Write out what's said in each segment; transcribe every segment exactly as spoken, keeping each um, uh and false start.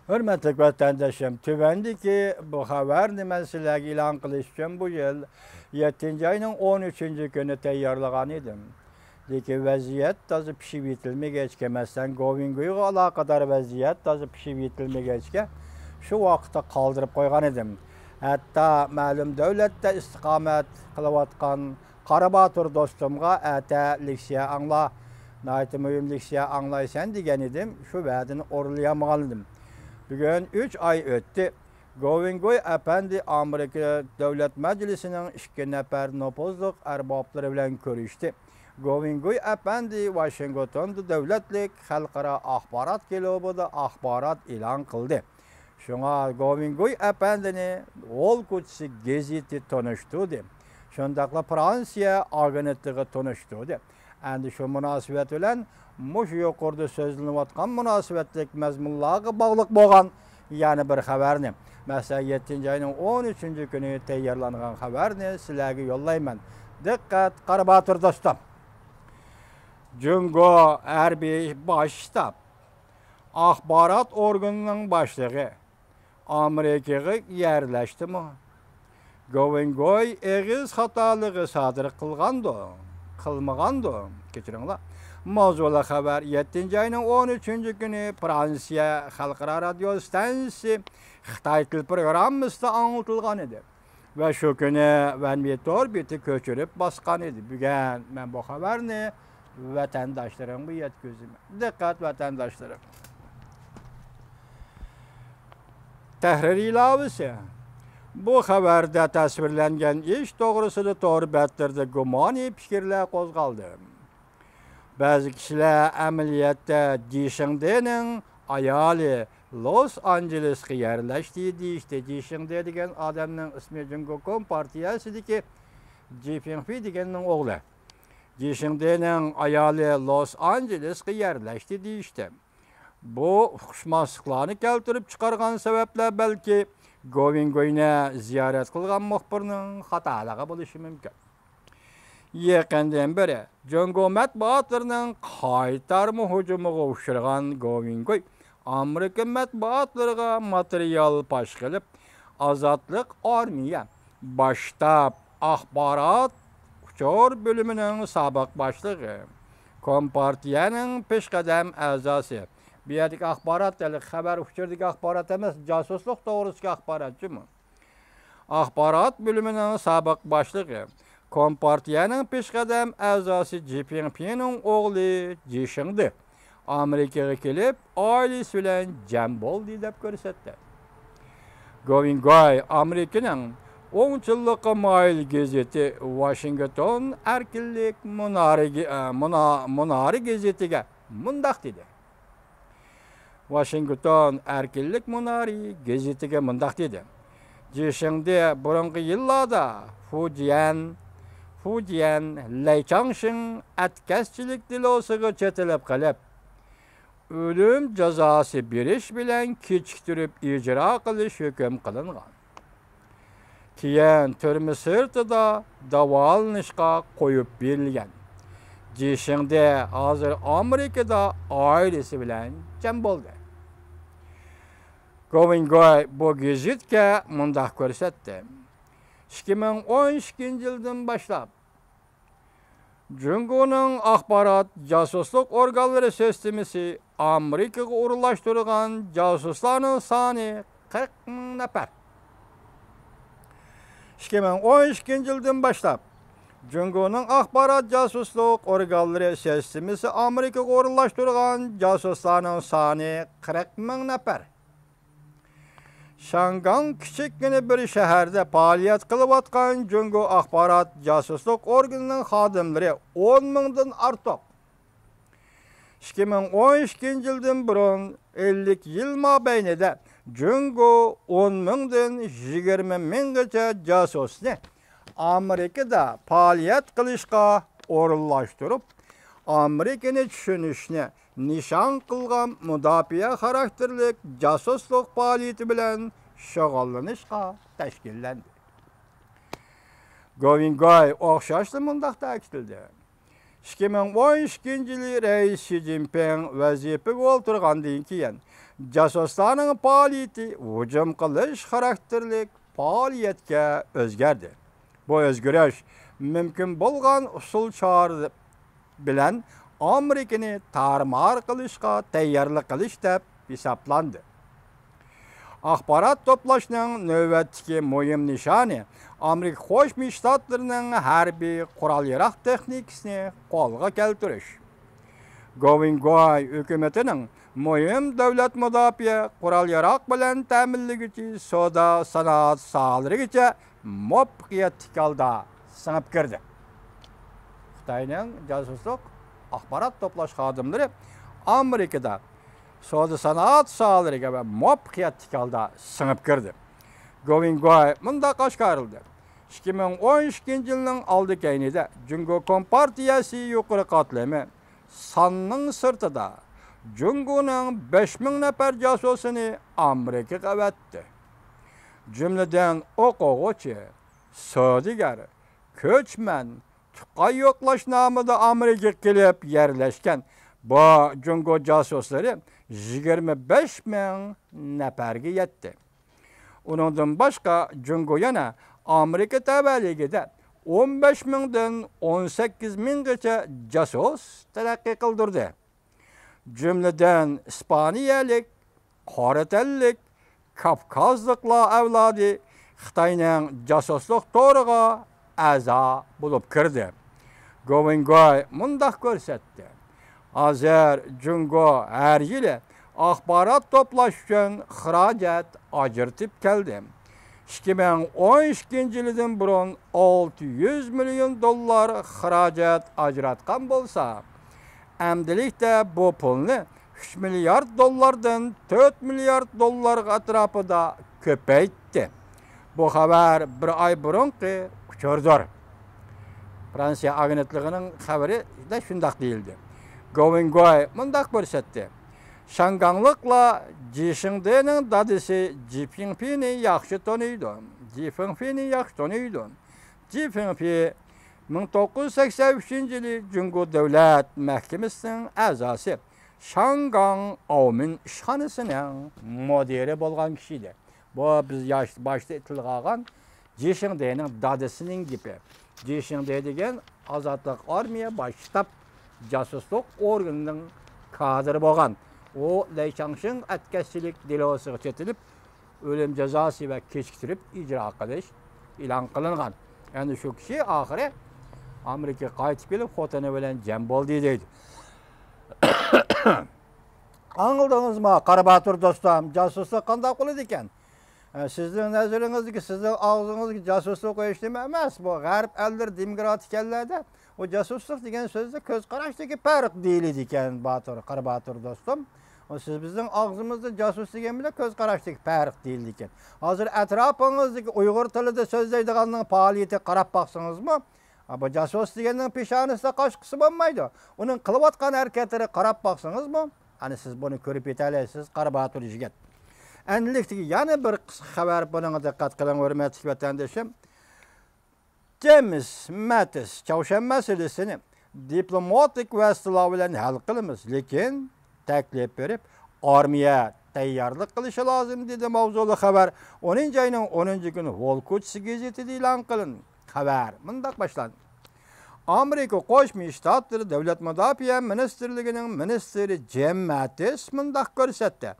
ھۆرمەتلىك ۋەتەنداشلىرىم، تۆۋەندىكى بۇ خەۋەرنى مەن سىلەرگە ئېلان قىلىش ئۈچۈن بۇ يىل يەتتىنچى ئاينىڭ ئون ئۈچىنچى كۈنى تەييارلىغان ئىدىم. لېكىن ۋەزىيەت تازا پىشىپ يېتىلمىگەچكە، مەسىلەن، گوۋىنگويغا ئالاقىدار ۋەزىيەت تازا پىشىپ يېتىلمىگەچكە، شۇ ۋاقىتتا قالدۇرۇپ قويغان ئىدىم. ھەتتا مەلۇم دۆلەتتە ئىستىقامەت قىلىۋاتقان قارا باتۇر دوستۇمغا ئەتە لېكسىيە ئاڭلا، ناھايىتى مۇھىم لېكسىيە ئاڭلايسەن دېگەن ئىدىم، شۇ ۋەدىنى ئورۇنلىيالمىغان ئىدىم. بۈگۈن ئۈچ ئاي ئۆتتى. گوۋىنگوي ئەپەندى ئامېرىكا دۆلەت مەجلىسىنىڭ ئىككى نەپەر نوپۇزلۇق ئەربابلىرى بىلەن كۆرۈشتى. گوۋىنگوي ئەپەندى ۋاشىنگتوندا دۆلەتلىك خەلقئارا ئاخبارات كىلۇبىدا ئاخبارات ئېلان قىلدى. شۇڭا گوۋىنگوي ئەپەندىنى ھول كوچىسى گېزىتى تونۇشتۇردى. شۇنداقلا فرانسىيە ئاگېنتلىقى تونۇشتۇردى. ئەمدى شۇ مۇناسىۋەت بىلەن مۇشۇ يۇقىرىدا سۆزلىنىۋاتقان مۇناسىۋەتلىك مەزمۇنلارغا باغلىق بولغان يەنە بىر خەۋەرنى، مەسىلەن، يەتتىنچى ئاينىڭ ئون ئۈچىنچى كۈنى تەييارلانغان خەۋەرنى سىلەرگە يوللايمەن. دىققەت، قارا باتۇر دوستۇم! جۇڭگو ھەربىي باش شتاب ئاخبارات ئورگىنىنىڭ باشلىقى ئامېرىكىغا يەرلەشتىمۇ؟ گوۋىنگوي ئېغىز خاتالىقى سادىر قىلغاندۇ؟ قىلمىغاندۇ؟ كەچۈرۈڭلار. ماۋزۇلۇق خەۋەر يەتتىنچى ئاينىڭ ئون ئۈچىنچى كۈنى فرانسىيە خەلقئارا رادىيو ئىستانسىسى خىتاي تىل پروگراممىسىدا ئاڭلىتىلغان ئىدى. ۋە شۇ كۈنى ۋەنۋى تور بېتى كۆچۈرۈپ باسقان ئىدى. بۈگۈن مەن بۇ خەۋەرنى ۋەتەنداشلىرىمغا يەتكۈزىمەن. دىققەت، ۋەتەنداشلىرىم! تەھرىر ئىلاۋىسى. بۇ خەۋەردە تەسۋىرلەنگەن ئىش توغرىسىدا تور بەتلىرىدە گۇمانىي پىكىرلەر قوزغالدى. بەزى كىشىلەر ئەمەلىيەتتە جى شېڭدېنىڭ ئايالى لوس ئانژېلېسقا يەرلەشتى دېيىشتى. جى شېڭدې دېگەن ئادەمنىڭ ئىسمى جۇڭگو كومپارتىيەسىدىكى جى فېڭفېي دېگەننىڭ ئوغلى. جى شېڭدېنىڭ ئايالى لوس ئانژېلېسقا يەرلەشتى دېيىشتى. بۇ ئۇقۇشماسلىقلارنى كەلتۈرۈپ چىقارغان سەۋەبلەر بەلكى گوۋىنگوينى زىيارەت قىلغان مۇخبىرنىڭ خاتالىقى بولۇشى مۇمكىن. يېقىندىن بېرى جۇڭگو مەتبۇئاتلىرىنىڭ قايتارما ھۇجۇمىغا ئۇچرىغان گوۋىنگوي ئامېرىكا مەتبۇئاتلىرىغا ماتېرىيال پاش قىلىپ، ئازادلىق ئارمىيە باش شتاب ئاخبارات ئۇچۇر بۆلۈمىنىڭ سابىق باشلىقى، كومپارتىيەنىڭ پېشقەدەم ئەزاسى، بۇ يەردىكى ئاخبارات، ھېلىقى خەۋەر ئۇچۇرىدىكى ئاخبارات ئەمەس، جاسۇسلۇق توغرىسىدىكى ئاخبارات جۇمۇ. ئاخبارات بۆلۈمىنىڭ سابىق باشلىقى، كومپارتىيەنىڭ پېشقەدەم ئەزاسى جى فېڭفېينىڭ ئوغلى جى شېڭدې ئامېرىكىغا كېلىپ، ئائىلىسى بىلەن جەم بولدى، دەپ كۆرسەتتى. گوۋىنگوي ئامېرىكىنىڭ ئوڭچىللىققا مايىل گېزىتى ۋاشىنگتون ئەركىنلىك مۇنارى، ئە، مۇنا-، مۇنارى گېزىتىگە مۇنداق دېدى. ۋاشىنگتون ئەركىنلىك مۇنارى گېزىتىگە مۇنداق دېدى: جى شېڭدې بۇرۇنقى يىللاردا فۇجيەن، فۇجيەن لەيچاڭشىڭ ئەتكەسچىلىك دېلوسىغا چېتىلىپ قېلىپ، ئۆلۈم جازاسى بېرىش بىلەن كېچىكتۈرۈپ ئىجرا قىلىش ھۆكۈم قىلىنغان. كېيىن تۈرمە سىرتىدا داۋالىنىشقا قويۇپ بېرىلگەن. جى شېڭدې ھازىر ئامېرىكىدا ئائىلىسى بىلەن جەم بولدى. گوۋىنگوي بۇ گېزىتكە مۇنداق كۆرسەتتى: ئىككى مىڭ ئون ئىككىنچى يىلدىن باشلاپ، جۇڭگونىڭ ئاخبارات جاسۇسلۇق ئورگانلىرى سىستېمىسى ئامېرىكىغا ئورۇنلاشتۇرغان جاسۇسلارنىڭ سانى قىرىق مىڭ نەپەر. ئىككى مىڭ ئون ئىككىنچى يىلدىن باشلاپ، جۇڭگونىڭ ئاخبارات جاسۇسلۇق ئورگانلىرى سىستېمىسى ئامېرىكىغا ئورۇنلاشتۇرغان جاسۇسلارنىڭ سانى قىرىق مىڭ نەپەر. شياڭگاڭ كىچىككىنە بىر شەھەردە پائالىيەت قىلىۋاتقان جۇڭگو ئاخبارات جاسۇسلۇق ئورگىنىنىڭ خادىملىرى ئون مىڭدىن ئارتۇق. ئىككى مىڭ ئون ئىككىنچى يىلدىن بۇرۇن ئەللىك يىل مابەينىدە جۇڭگو ئون مىڭدىن يىگىرمە مىڭغىچە جاسۇسنى ئامېرىكىدا پائالىيەت قىلىشقا ئورۇنلاشتۇرۇپ، ئامېرىكىنى چۈشىنىشنى نىشان قىلغان مۇداپىئە خاراكتېرلىك جاسۇسلۇق پائالىيىتى بىلەن شۇغۇللىنىشقا تەشكىللەندى. گوۋىنگوي ئوخشاشلا مۇنداق تەكىتلىدى: ئىككى مىڭ ئون ئىككىنچى يىلى رەئىس شى جىنپىڭ ۋەزىپىگە ئولتۇرغاندىن كېيىن، جاسۇسلارنىڭ پائالىيىتى ھۇجۇم قىلىش خاراكتېرلىك پائالىيەتكە ئۆزگەردى. بۇ ئۆزگىرىش مۇمكىن بولغان ئۇسۇل چارە بىلەن ئامېرىكىنى تارمار قىلىشقا تەييارلىق قىلىش دەپ ھېسابلاندى. ئاخبارات توپلاشنىڭ نۆۋەتتىكى مۇھىم نىشانى ئامېرىكا قوشما شتاتلىرىنىڭ ھەربىي قورال-ياراغ تېخنىكىسىنى قولغا كەلتۈرۈش. گوۋىنگوي ھۆكۈمىتىنىڭ مۇھىم دۆلەت مۇداپىئە، قورال-ياراغ بىلەن تەمىنلىگۈچى، سودا، سانائەت ساھەلىرىگىچە مۇۋەپپەقىيەتلىك ھالدا سىڭىپ كىردى. خىتاينىڭ جاسۇسلۇق ئاخبارات توپلاش خادىملىرى ئامېرىكىدا سودا سانائەت ساھەلىرىگە ۋە مۇۋەپپەقىيەتلىك ھالدا سىڭىپ كىردى. گوۋىنگوي مۇنداق ئاشكارىلىدى: ئىككى مىڭ ئون ئىككىنچى يىلنىڭ ئالدى كەينىدە جۇڭگو كومپارتىيەسى يۇقىرى قاتلىمى ساننىڭ سىرتىدا جۇڭگونىڭ بەش مىڭ نەپەر جاسۇسىنى ئامېرىكىغا ئەۋەتتى. جۈملىدىن ئوقۇغۇچى، سودىگەر، كۆچمەن، تۇغقان يوقلاش نامىدا ئامېرىكىغا كېلىپ يەرلەشكەن بۇ جۇڭگو جاسۇسلىرى يىگىرمە بەش مىڭ نەپەرگە يەتتى. ئۇنىڭدىن باشقا، جۇڭگو يەنە ئامېرىكا تەۋەلىكىدە ئون بەش مىڭدىن ئون سەككىز مىڭغىچە جاسۇس تەرەققىي قىلدۇردى. جۈملىدىن ئىسپانىيەلىك، قارا تەنلىك، كاۋكازلىقلار ئەۋلادى خىتاينىڭ جاسۇسلۇق تورىغا ئەزا بولۇپ كىردى. گوۋىنگوي مۇنداق كۆرسەتتى: ھازىر جۇڭگو ھەر يىلى ئاخبارات توپلاش ئۈچۈن خىراجەت ئاجرىتىپ كەلدى. ئىككى مىڭ ئون ئىككىنچى يىلىدىن بۇرۇن ئالتە يۈز مىليون دوللار خىراجەت ئاجراتقان بولسا، ئەمدىلىكتە بۇ پۇلنى ئۈچ مىليارد دوللاردىن تۆت مىليارد دوللارغا ئەتراپىدا كۆپەيتتى. بۇ خەۋەر بىر ئاي بۇرۇنقى ئۇچۇردۇر. فرانسىيە ئاگېنتلىقىنىڭ خەۋىرىدە شۇنداق دېيىلدى. گوۋىنگوي مۇنداق كۆرسەتتى: شياڭگاڭلىقلار جى شېڭدېنىڭ دادىسى جى فېڭفېنى ياخشى تونۇيدۇ. جى فېڭفېنى ياخشى تونۇيدۇ. جى فېڭفې مىڭ توققۇز يۈز سەكسەن ئۈچىنچى يىلى جۇڭگو دۆلەت مەھكىمىسىنىڭ ئەزاسى، شياڭگاڭ ئاۋمىن ئىشخانىسىنىڭ مۇدىرى بولغان كىشى ئىدى. بۇ بىز ياش-، باشتا تىلغا ئالغان جى شېڭدېنىڭ دادىسىنىڭ گېپى. جى شېڭدې دېگەن ئازادلىق ئارمىيە باش شتاب جاسۇسلۇق ئورگىنىنىڭ كادىرى بولغان. ئۇ لەي چاڭشىڭ ئەتكەسچىلىك دېلوسىغا چېتىلىپ، ئۆلۈم جازاسى ۋە كېچىكتۈرۈپ ئىجرا قىلىش ئېلان قىلىنغان. يەنى شۇ كىشى ئاخىرى ئامېرىكىغا قايتىپ كېلىپ، خوتۇنى بىلەن جەم بولدى دەيدۇ. ئاڭلىدىڭىزمۇ، قارا باتۇر دوستۇم، جاسۇسلۇق قانداق بولىدىكەن؟ ئە، سىزنىڭ نەزىرىڭىزدىكى، سىزنىڭ ئاغزىڭىزدىكى جاسۇسلۇق ھېچ نېمە ئەمەس. بۇ غەرب ئەللىرى دېموكراتىك ئەللەردە ئۇ جاسۇسلۇق دېگەن سۆزدە كۆز قاراشتىكى پەرق دېيىلىدىكەن، باتۇر، قارا باتۇر دوستۇم. ئۇ سىز بىزنىڭ ئاغزىمىزدا جاسۇس دېگەن بىلەن كۆز قاراشتىكى پەرق دېيىلىدىكەن. ھازىر ئەتراپىڭىزدىكى ئۇيغۇر تىلىدا سۆزلەيدىغاننىڭ پائالىيىتىگە قاراپ باقسىڭىزمۇ، ئا، بۇ جاسۇس دېگەننىڭ پېشانىسىدا قاچقۇسى بولمايدۇ. ئۇنىڭ قىلىۋاتقان ھەرىكەتلىرىگە قاراپ باقسىڭىزمۇ، ئەنە سىز بۇنى كۆرۈپ يېتەلەيسىز، قارا باتۇر يىگىت. ئەمدىلىكتىكى يەنە بىر قىسقا خەۋەر، بۇنىڭغا دىققەت قىلىڭ، ھۆرمەتلىك ۋەتەندىشىم. جېمس ماتىس چاۋشيەن مەسىلىسىنى دىپلوماتىك ۋاسىتىلەر بىلەن ھەل قىلىمىز، لېكىن تەكلىپ بېرىپ، ئارمىيە تەييارلىق قىلىشى لازىم، دېدى ماۋزۇلۇق خەۋەر. ئونىنچى ئاينىڭ ئونىنچى كۈنى ۋول كوچىسى گېزىتىدە ئېلان قىلىندى. خەۋەر مۇنداق باشلاندى. ئامېرىكا قوشما شتاتلىرى دۆلەت مۇداپىئە مىنىستىرلىكىنىڭ مىنىستىرى جېم ماتىس مۇنداق كۆرسەتتى: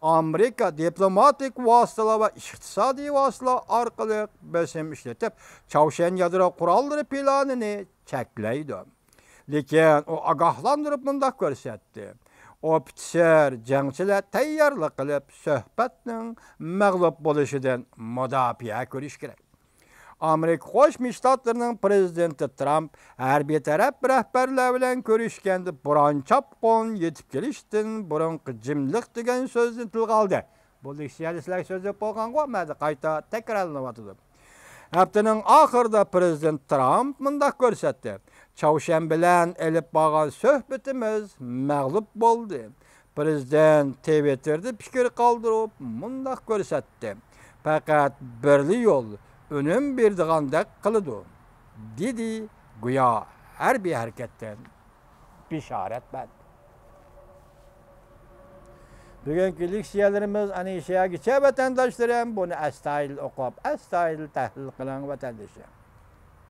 ئامېرىكا دىپلوماتىك ۋاسىتىلەر ۋە ئىقتىسادىي ۋاسىتىلەر ئارقىلىق بېسىم ئىشلىتىپ، چاۋشيەن يادرو قوراللىرى پىلانىنى چەكلەيدۇ. لېكىن ئۇ ئاگاھلاندۇرۇپ مۇنداق كۆرسەتتى: ئوفىتسېر جەڭچىلەر تەييارلىق قىلىپ، سۆھبەتنىڭ مەغلۇپ بولۇشىدىن مۇداپىئە كۆرۈشى كېرەك. ئامېرىكا قوشما شتاتلىرىنىڭ پىرېزىدېنتى ترامپ ھەربىي تەرەپ رەھبەرلەر بىلەن كۆرۈشكەندە، بوران-چاپقۇن يېتىپ كېلىشتىن بۇرۇنقى جىملىق دېگەن سۆزنى تىلغا ئالدى. بۇ لېكسىيەدە سىلەرگە سۆزلەپ بولغانغۇ، مەدە قايتا تەكرارلىنىۋاتىدۇ. ھەپتىنىڭ ئاخىرىدا پىرېزىدېنت ترامپ مۇنداق كۆرسەتتى: چاۋشيەن بىلەن ئېلىپ بارغان سۆھبىتىمىز مەغلۇپ بولدى. پىرېزىدېنت تىۋىتتېردا پىكىر قالدۇرۇپ مۇنداق كۆرسەتتى: پەقەت بىرلا يول ئۈنۈم بېرىدىغاندەك قىلىدۇ، دېدى، گويا ھەربىي ھەرىكەتتىن بېشارەت بەردى. بۈگۈنكى لېكسىيەلىرىمىز ئەنە شۇ يەرگىچە، ۋەتەنداشلىرىم. بۇنى ئەستايىدىل ئوقۇپ، ئەستايىدىل تەھلىل قىلىڭ، ۋەتەندىشىم.